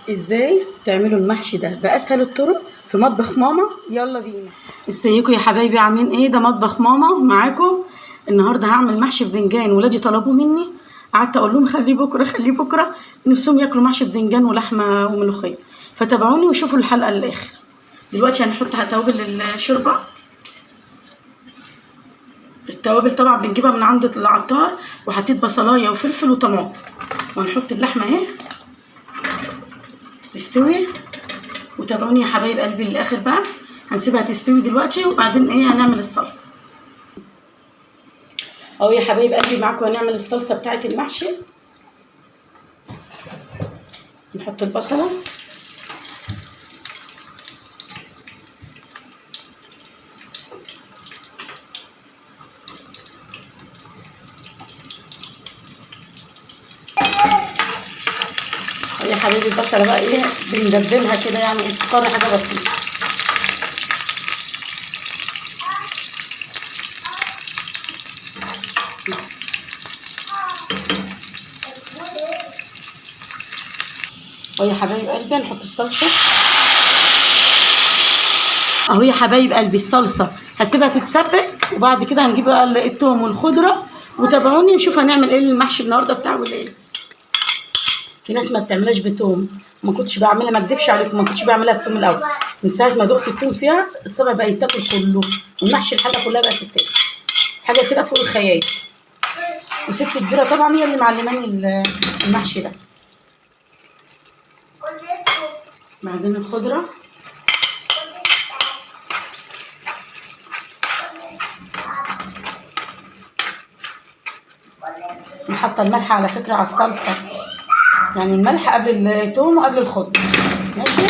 ازاي تعملوا المحشي ده باسهل الطرق في مطبخ ماما. يلا بينا. ازيكم يا حبايبي، عاملين ايه؟ ده مطبخ ماما معاكم. النهارده هعمل محشي بدنجان، ولادي طلبوه مني، قعدت اقول لهم خليه بكره خليه بكره، نفسهم ياكلوا محشي بدنجان ولحمه وملوخيه. فتابعوني وشوفوا الحلقة للاخر. دلوقتي هنحط توابل الشوربة. التوابل طبعا بنجيبها من عند العطار، وحطيت بصلايه وفلفل وطماطم، وهنحط اللحمة اهي تستوي. وتابعوني يا حبايب قلبي للاخر بقى. هنسيبها تستوي دلوقتي وبعدين ايه هنعمل الصلصه. اهو يا حبايب قلبي معاكم هنعمل الصلصه بتاعه المحشي. نحط البصله، يا حبايبي البصله بقى ايه بندبلها كده، يعني افكار حاجة بسيطة. اهو يا حبايب قلبي هنحط الصلصه. اهو يا حبايب قلبي الصلصه هسيبها تتسبك، وبعد كده هنجيب بقى التوم والخضره، وتابعوني نشوف هنعمل ايه المحشي النهارده بتاع ولادي. في ناس ما بتعملهاش بتوم، ما كنتش بعملها، ما اكدبش عليكم ما كنتش بعملها بتوم الاول. من ساعة ما دقت التوم فيها الصبع بقى يتاكل كله، والمحشي الحلة كلها بقت تتاكل، حاجة كده فوق الخيال. وست كبيرة طبعا هي اللي معلماني المحشي ده. بعدين الخضرة، حاطه الملح على فكرة على الصلصه، يعني الملح قبل التوم وقبل الخضرة. ماشي.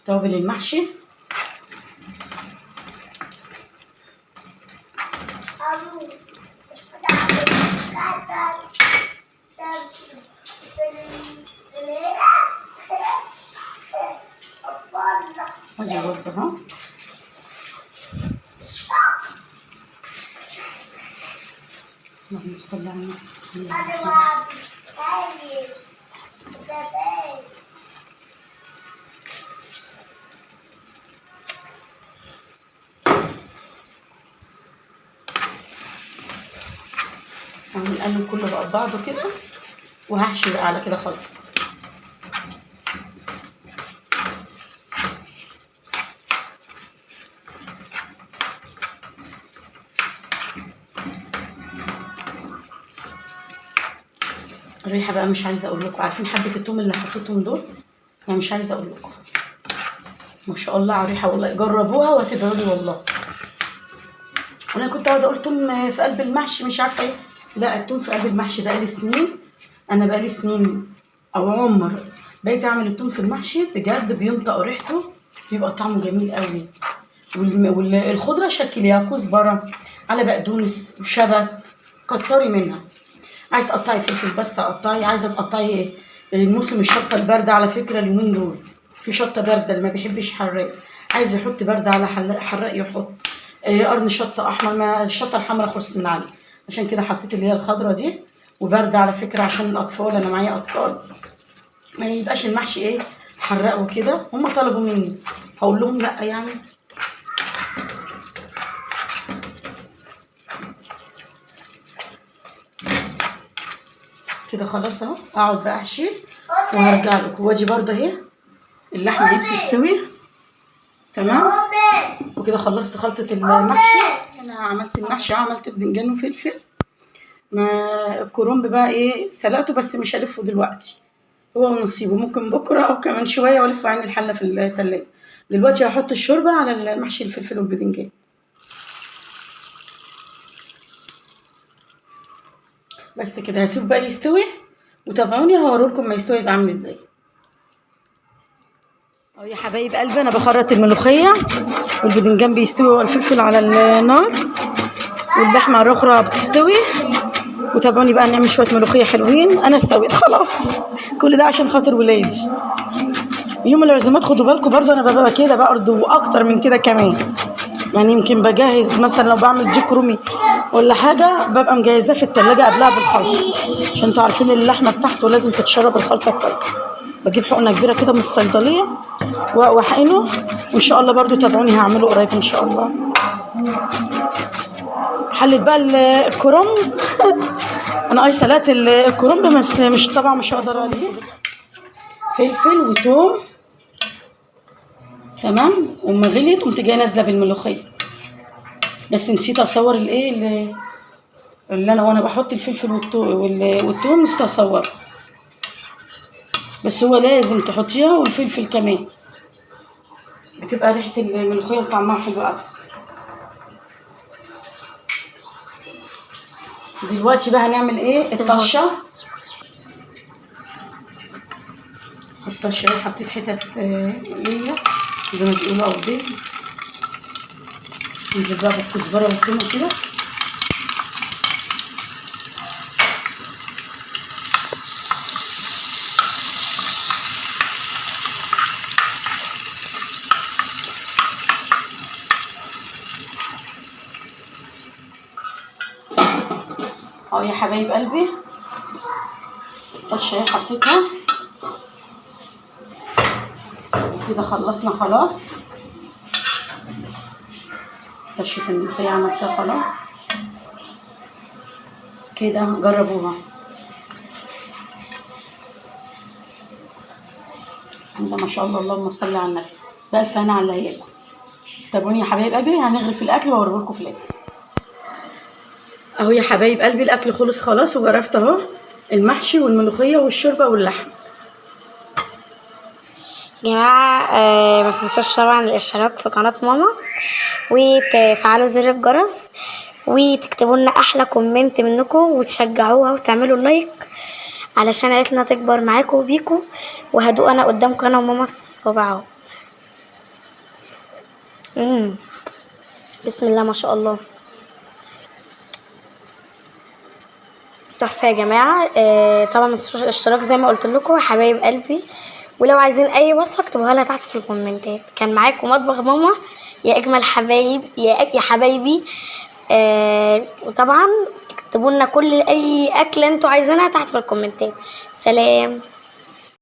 توابل المحشي، ادي الرز اهو. اللهم صل على النبي. بسم الله. هنقلب كله بقى ببعضه كده، وهحشي بقى على كده خالص. الريحة بقى مش عايزه اقول لكم، عارفين حبه التوم اللي حطيتهم دول؟ يعني مش عايزه اقول لكم، ما شاء الله على الريحة والله. جربوها وهتدعوا لي والله. انا كنت قاعدة اقول توم في قلب المحشي مش عارفه ايه، لا التوم في قلب المحشي بقالي سنين، انا بقالي سنين او عمر بقيت اعمل التوم في المحشي، بجد بينطق ريحته، بيبقى طعمه جميل قوي. والخضره شكليها كزبره على بقدونس وشبت، كتري منها. عايز تقطعي فلفل بس قطعي، عايزه تقطعي الموسم الشطه البارده على فكرة اليومين دول في شطه باردة، اللي ما بيحبش حراق عايز يحط باردة على حراق يحط قرن شطه احمر. ما الشطه الحمراء خلصت من عندي، عشان كده حطيت اللي هي الخضرة دي، وبارده على فكرة عشان الاطفال، انا معايا اطفال ما يبقاش المحشي ايه حراق وكده. هم طلبوا مني، هقول لهم لا يعني. كده خلاص اهو، اقعد بقى احشي وهرجع لكم. وادي برده اهي اللحمة دي بتستوي تمام. وكده خلصت خلطه المحشي. انا عملت المحشي، عملت بدنجان وفلفل، ما الكرنب بقى ايه سلقته، بس مش هلفه دلوقتي، هو ونصيبه، ممكن بكره او كمان شوية والفه عين الحلة في التلاجة. دلوقتي هحط الشوربة على المحشي الفلفل والبدنجان. بس كده هسيبه بقى يستوي، وتابعوني هوريلكم ما يستوي يبقى عامل ازاي. اهو يا حبايب قلبي انا بخرط الملوخية، والبدنجان بيستوي والفلفل على النار، واللحمة الاخرى بتستوي. وتابعوني بقى نعمل شوية ملوخية حلوين. انا استويت خلاص، كل ده عشان خاطر ولادي. يوم العزومات خدوا بالكم برضه انا ببقى كده برضه، واكتر من كده كمان. يعني يمكن بجهز مثلا لو بعمل ديك رومي ولا حاجة ببقى مجهزاه في التلاجة قبلها بالخلطه، عشان انتوا عارفين اللحمة بتاعته لازم تتشرب الخلطة بتاعته. بجيب حقنه كبيرة كده من الصيدلية واحقنه، وان شاء الله برضو تابعوني هعمله قريب ان شاء الله. حلت بقى الكرنب. انا سلقت الكرنب بس مش طبعا مش هقدر عليه. فلفل وتوم، تمام. وما غليت قمت جاية نازله بالملوخيه، بس نسيت اصور الايه اللي انا وانا بحط الفلفل والثوم نسيت اصور، بس هو لازم تحطيها، والفلفل كمان بتبقى ريحه الملوخية وطعمها حلو قوي. دلوقتي بقى هنعمل ايه؟ الطشه. الطشه ايه؟ حطيت حتت ليا زي ما بيقولوا او بيض، ننزل بقى بالكزبره والثوم كده. اهو يا حبايب قلبي الطشه اهي حطيتها كده، خلصنا خلاص. طشه الملوخية عملتها خلاص كده، جربوها. بسم الله ما شاء الله، اللهم صل على النبي. بألف هنا على اللي هياكل. تابعوني يا حبايب قلبي، هنغرف الاكل واوريه لكم في الاخر. اهو يا حبايب قلبي الاكل خلص خلاص، وجربت اهو المحشي والملوخيه والشوربه واللحم. يا جماعة ما تنسوش طبعا الاشتراك في قناة ماما، وتفعلوا زر الجرس، وتكتبوا لنا احلى comment منكم، وتشجعوها وتعملوا like علشان عيلتنا تكبر معاكم وبيكم. وهدوء انا قدامكم انا وماما الصباع اهو. بسم الله ما شاء الله، تحفة يا جماعة. طبعا ما تنسوش الاشتراك زي ما قلت لكم حبايب قلبي، ولو عايزين اي وصفه اكتبوها لها تحت في الكومنتات. كان معاكم مطبخ ماما يا اجمل حبايب، يا حبايبي. وطبعا اكتبوا لنا كل اي اكله انتوا عايزينها تحت في الكومنتات. سلام.